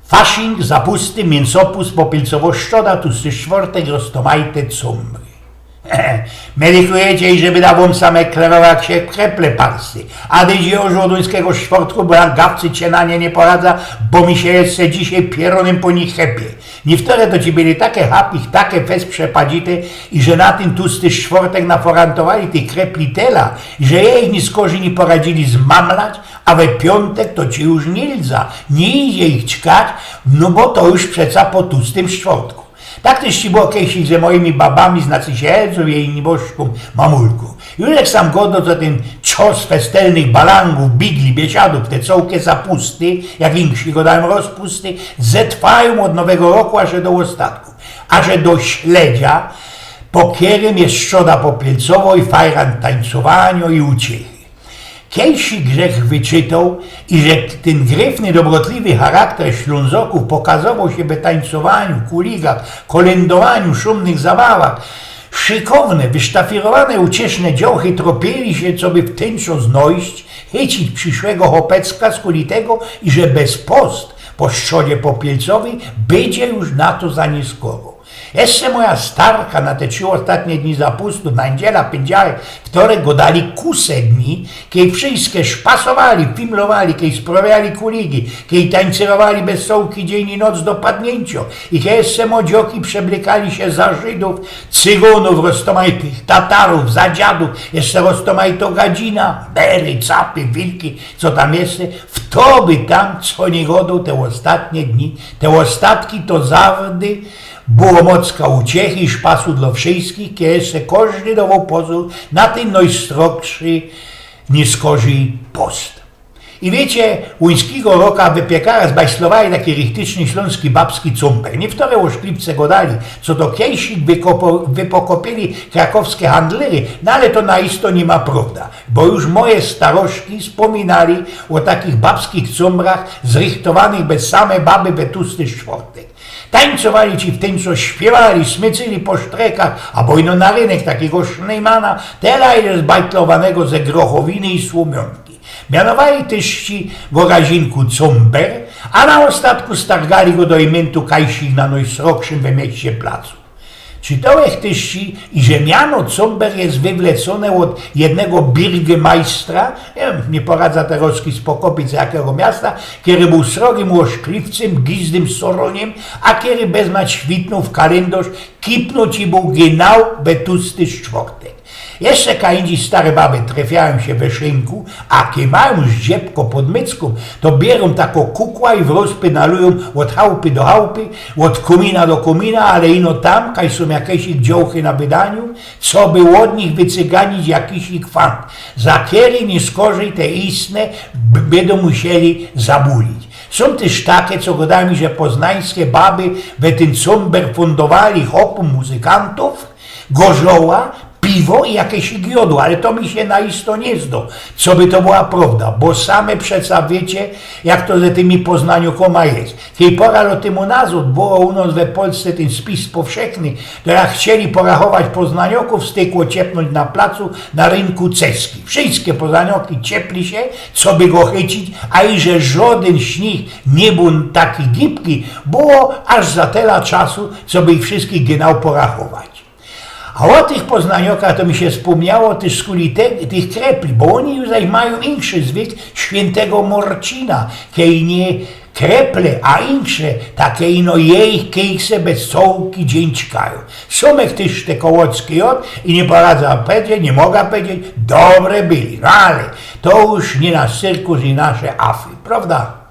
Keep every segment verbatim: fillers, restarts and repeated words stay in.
Faszing, zapusty, minsopust, popielcowo szczoda, tusty sztwortek, roztomajte cumbry. Melikujecie, iże byda wōm same klerować sie kreple parsty. A dyś już ôd duńskigo sztwortku, bo ja gawcy ciynanie niy poradza, bo mi sie jeszcze dzisiej pierōnym po nich chepie. Niywtore to ci byli take happy, take fest przepadzite, iże na tyn tusty sztwortek naforantowali tych krepli tela, iże je ich niskorzij niy poradzili zmamlać, a we piōntek to ci już niy lża, niy idzie ich ćkać, no bo to już przeca po tustym sztwortku. Tak tyż ci było kejsik ze mojimi babami, znaczy sie ze mojōm niboszkōm mamulkōm. Już jak sam godo, co tyn czos festelnych balangōw, bigli, biesiadōw, te cołke zapusty, jak inksi godajōm rozpusty, zetwajōm ôd nowego roku aże do ôstatku. Aże do śledzia, po kerym je szczoda popielcowo i fajran tańcowanio i uciechy. Kejsik żech wyczytoł, iże tyn gryfny, dobrotliwy charakter Ślōnzokōw pokazowoł sie we tańcowaniu, kuligach, kolyndowaniu, szumnych zabawach. Szykowne, wysztafirowane, ucieszne dziołchy tropieli sie, coby w tyn czos znojś, chycić prziszłego chopecka, skuli tego, iże bez post po szczodzie popielcowyj bydzie już na to za niskoro. Jeszcze moja starka na te trzi ôstatnie dni zapustu, na niydziela, pyndziałek, wtorek godali kuse dni, kej wszyjske szpasowali, fimlowali, kej sprawiali kuligi, kej tańcyrowali bez cołki dziyń i noc do padniyńcio. I kej jeszcze młodzioki przeblykali sie za Żydōw, Cygōnōw, roztomajtych Tatarōw, za dziadōw, jeszcze roztomajto gadzina, bery, capy, wilki, co tam jeszcze, fto by tam co niy godoł te ôstatnie dni, te ôstatki to zawdy było mocka uciechy i szpasu dlo wszyjskich, kej jeszcze kożdy dowoł pozōr na tyn nojstrogszy, niskorzij post. I wiycie, łuńskigo roka wypiekara zbajslowali taki richtyczny ślōnski babski cumber. Niywtore ôszkliwce godali, co to kejsik wykopo-, wypokopyli krakowske handlyry, no ale to na isto niy ma prowda, bo już moje staroszki spominali ô takich babskich cumbrach zrychtowanych bez same baby we tusty sztwortek. Tańcowali ci w tyn czos, śpiywali, smycyli po sztrekach, abo ino na rynek takigo sznejmana, tela ile zbajtlowanego ze grochowiny i słōmiōnki. Mianowali tyż ci go razinku cumber, a na ôstatku stargali go do imyntu kajsik na nojsrogszym we mieście placu. Czytołech tyż ci, iże miano cumber je wywlecōne ôd jednego birgymajstra, niy wiym, niy poradza teroz ci spokopić z jakigo miasta, kery bōł srogim ôszkliwcym, gizdym sorōniym, a kery bez nać świtnōł w kalyndŏrz, kipnōł ci bōł genau we tusty sztwortek. Jeszcze kaj indzij stare baby trefiajōm sie we szynku, a kej majōm zdziebko pod myckōm, to bierōm tako kukła i wrōz pynalujōm ôd chałpy do chałpy, ôd kōmina do kōmina, ale ino tam, kaj sōm jakeś dziołchy na wydaniu, coby ôd nich wycyganić jakiś fant, za kery niskorzij te istne b-, bydōm musieli zabulić. Sōm tyż take, co godali mi, że poznańske baby we tyn cumber fōndowali chopōm muzykantōw, gorzoła, piwo i jakeś jodło, ale to mi sie na isto niy zdo, coby to była prowda, bo same przeca wiycie, jak to ze tymi poznaniokōma je. Kej pora lot tymu nazŏd było u nŏs we Polsce tyn spis powszechny, to jak chcieli porachować poznaniokōw, stykło ciepnōńć na placu, na rynku Ceski. Wszyjske poznanioki ciepli sie, coby go chycić, a iże żŏdyn z nich niy bōł taki gibki, było aż za tela czasu, coby ich wszyskich genau porachować. A ô tych poznaniokach to mi sie spōmniało tyż skuli te, tych krepli, bo ôni już zaś majōm inszy zwyk świyntego Morcina, kej niy kreple, a insze, take ino jejich kejse bez cołki dziyń ćkajōm. Sōm tyż te kołodzki jŏd i niy poradzã powiedzieć, niy moga powiedzieć, dobre byli, no ale to już niy nasz cyrkus i nasze afry, prŏwda?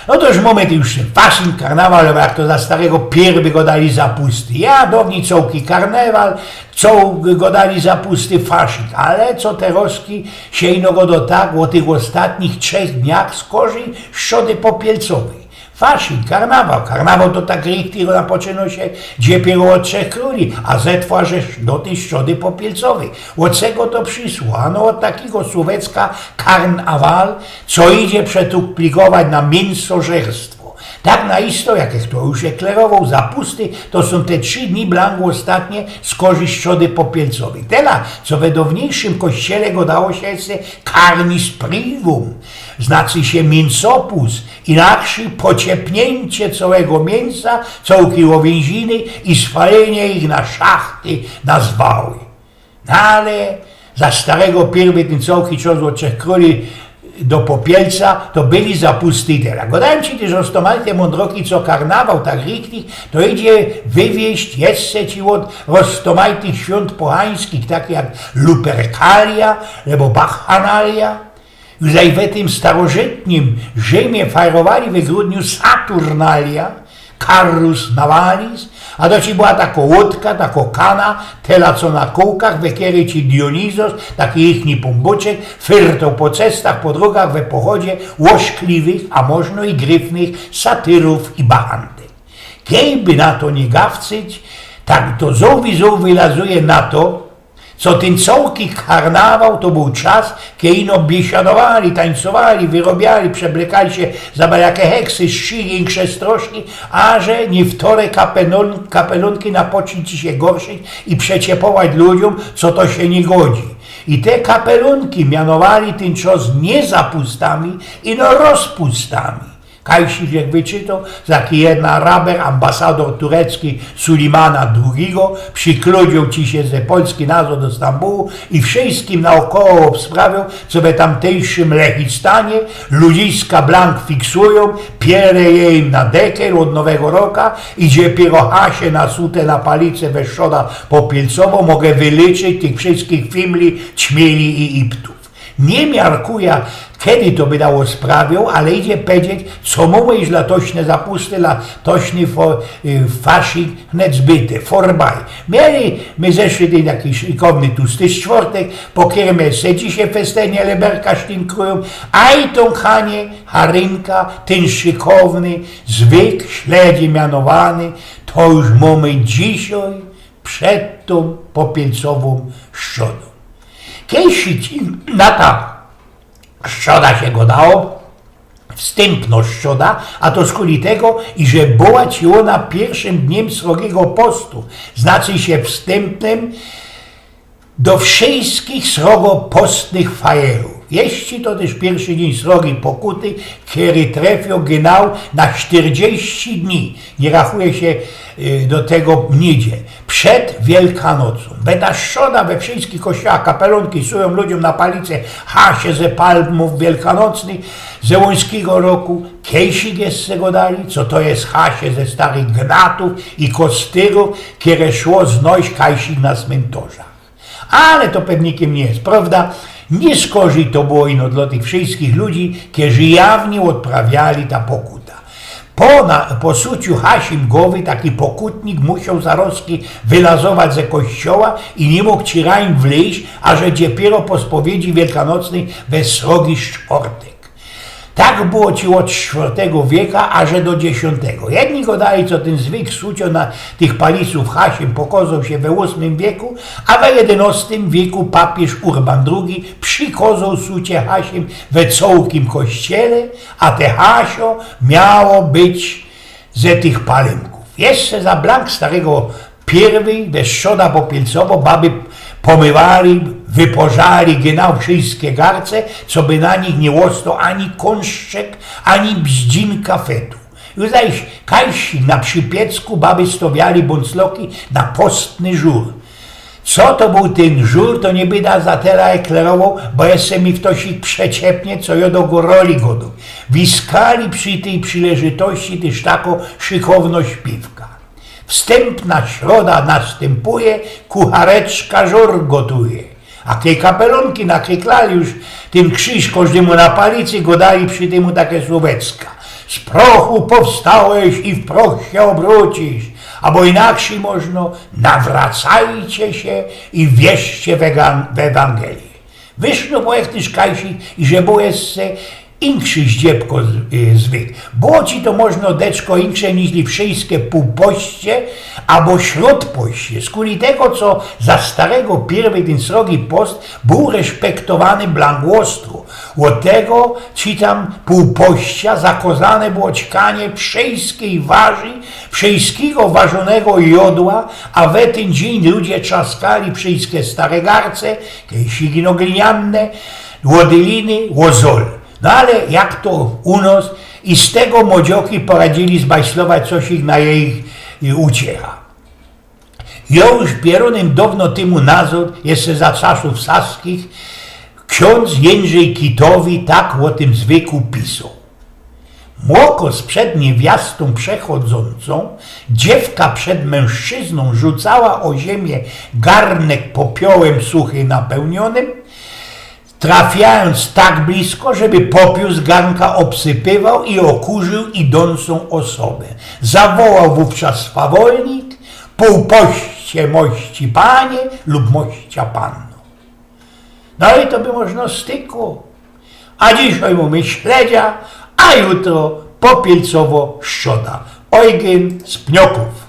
No to już mōmy tu już tyn faszing, karnawal, bo jak to za starego pierwy godali zapusty. Ja, downij cołki karnewal, cołk godali zapusty faszing, ale co terŏzki sie ino godo tak ô tych ôstatnich trzech dniach skorzij Strzody Popielcowyj. Faszing, karnawal, karnawal to tak richtig napoczynŏ sie dopiyro ôd Trzech Krōli, a zetwŏ żech do tyj Strzody Popielcowyj. Ôd czego to prziszło? Ano ôd takigo słōwecka karnawal, co idzie przetuplikować na miynsożerstwo. Tak na isto, jak to już je klerowoł, zapusty to sōm te trzi dni blank ôstatnie z korzi strzody popielcowyj. Tela, co we downiejszym kościele godało sie jeszcze carnis privum, znaczy sie mincopus, inakszyj pociepniyncie cołkigo miynsa, cołkij ôwiynziny i spalenie ich na szachty, na zwały. No ale za starego piyrwyj tyn cołki czas ôd trzech krōli do popielca, to byli zapusty i tela. Godajōm ci tyż roztomajte mōndroki, co karnawoł tak richtig, to idzie wywieźć jeszcze ci ôd roztomajtych świōnt pogańskich, takich jak Lupercalia, abo Bacchanaliae. Już zaś we tym starożytnym Rzymie fajrowali we grudniu Saturnalia, Carrus Navalis, a to ci była tako łōdka, tako kana, tela co na kōłkach, we kerej ci Dionizos, taki ichni pōnbōczek, fyrtoł po cestach, po drōgach, we pochodzie ôszkliwych, a możno i gryfnych satyrōw i bahantek. Kej by na to niy gawcyć, tak to zowi, zowi wylazuje na to, co tyn cołki karnawoł to bōł czas, kej ino biesiadowali, tańcowali, wyrobiali, przeblykali sie za baliake heksy, strzigi i insze stroszki, a że niy wtore kapelōn-, kapelōnki napoczli ci sie gorszyć i przeciepować ludziōm, co to sie niy godzi. I te kapelōnki mianowali tyn czas niy zapustami, ino rozpustami. Kajsik żech wyczytoł, jaki jedyn Araber, ambasador turecki Sulimana drugigo, przikludzioł ci sie ze Polski nazod do Stambułu i wszyjskim naokoło ôbsprawiōł, co we tamtejszym Lechistanie ludziska blank fiksujōm, piere je im na dekel ôd Nowego Roka i dopiyro hasie nasute na palice we strzoda popielcowo moge wylyczyć tych wszyjskich fimli, ćmieli i iptōw. Niy miarkuja, kej to byda ôsprawiōł, ale idzie pedzieć, co mōmy już latośne zapusty, latośny fo-, y, faszik wnet zbyte, vorbei. Mieli my zeszły tydzyń taki szykowny tułsty sztwortek, po kermie se dzisie festenie leberka sztinkrujōm, a i tōm, hanie, harynka, tyn szykowny zwyk, śledzie mianowany, to już mōmy dzisiej przed tōm popielcowōm strzodōm. Kejsik na ta strzoda sie godało wstympno strzoda, a to skuli tego, iże była ci ôna piyrszym dniym srogigo postu, znaczy sie wstympnym do wszyjskich srogo postnych fajerōw. Jeszcze to tyż piyrszy dziyń srogi pokuty, kery trefioł genau na sztyrdzieści dni. Niy rachuje sie, y, do tego nidzie. Przed Wielkanocōm. Beta strzoda we wszyjskich kościołach kapelōnki sujōm ludziōm na palice hasie ze palmōw wielkanocnych, ze łońskigo roku. Kejsik jeszcze godali, co to je hasie ze starych gnatōw i kostyrōw, kere szło znoś kajsik na smyntorzach. Ale to pewnikym niy je prowda. Niy skorzyj to było ino dlo tych wszyjskich ludzi, kerzi jawnie ôdprawiali ta pokuta. Po na-, po suciu hasim gowy taki pokutnik musioł zarozki wylazować ze kościoła i niy mōg ci rajn wlyź, aże dopiyro po spowiedzi wielkanocnyj we srogi sztwortek. Tak było ci ôd sztwortego wieka, aże do dziesiōntego. Jedni godali, co tyn zwyk sucio na tych palisōw hasim pokozoł sie we ôsmym wieku, a we jedynostym wieku papiyż Urban drugi przikozoł sucie hasim we cołkim kościele, a te hasio miało być ze tych palymkōw. Jeszcze za blank starego piyrwyj we strzoda popielcowo baby pomywali, wyporzali genau wszyjske garce, coby na nich niy ôstoł ani kōnszczyk, ani bździnka fetu. Już zaś kajsik na przipiecku baby stowiali bōncloki na postny żur. Co to bōł tyn żur, to niy byda za tela klerowoł, bo jeszcze mi ftoś przeciepnie, co jo do goroli godōm. Wiskali przi tyj przileżytości tyż tako szykowno śpiywka. Wstympna strzoda nastympuje, kuchareczka żur gotuje. A kej kapelōnki nakryklali już tyn krziż kożdymu na palicy, godali przi tymu take słōwecka: „Z prochu powstałeś i w proch się obrócisz”, abo inakszyj możno: „Nawracajcie się i wierzcie w egan-, w Ewangelię”. Wyszno, bo jak tyż kajsik, iże było jeszcze inksze zdziebko z-, y, zwyk. Było ci to możno deczko inksze niźli wszyjske półpoście abo środpoście. Skuli tego, co za starego piyrwyj tyn srogi post bōł respektowany blank ôstro, Ôd tego, czytam, pōłpościa zakŏzane było ćkanie wszyjskij warzi, wszyjskigo warzonego jodła, a we tyn dziyń ludzie trzaskali wszyjske stare garce, kejsiki no gliniane, ôd liny, ô zol. No ale jak to u nos, i z tego młodzioki poradziyli zbajslować coś ich na jejich, y, uciecha. Już bieronym downo tymu nazod, jeszcze za czasōw saskich, ksiōndz Jindrzej Kitowi tak ô tym zwyku pisoł. Młoko sprzed niewiastōm przechodzōncōm, dziewka przed mynszczyznōm rzucała ô ziymie garnek popiołym suchym napełniōnym, trafiajōnc tak blisko, żeby popiōł z garnka ôbsypywoł i ôkurziōł idōncōm ôsobã. Zawołał wōwczas swawolnik: „Pōłpoście, mości panie lub mościa panno”. No i to by można stykło. A dzisiej mōmy śledzia, a jutro popielcowo strzoda. Ojgyn z Pniokōw.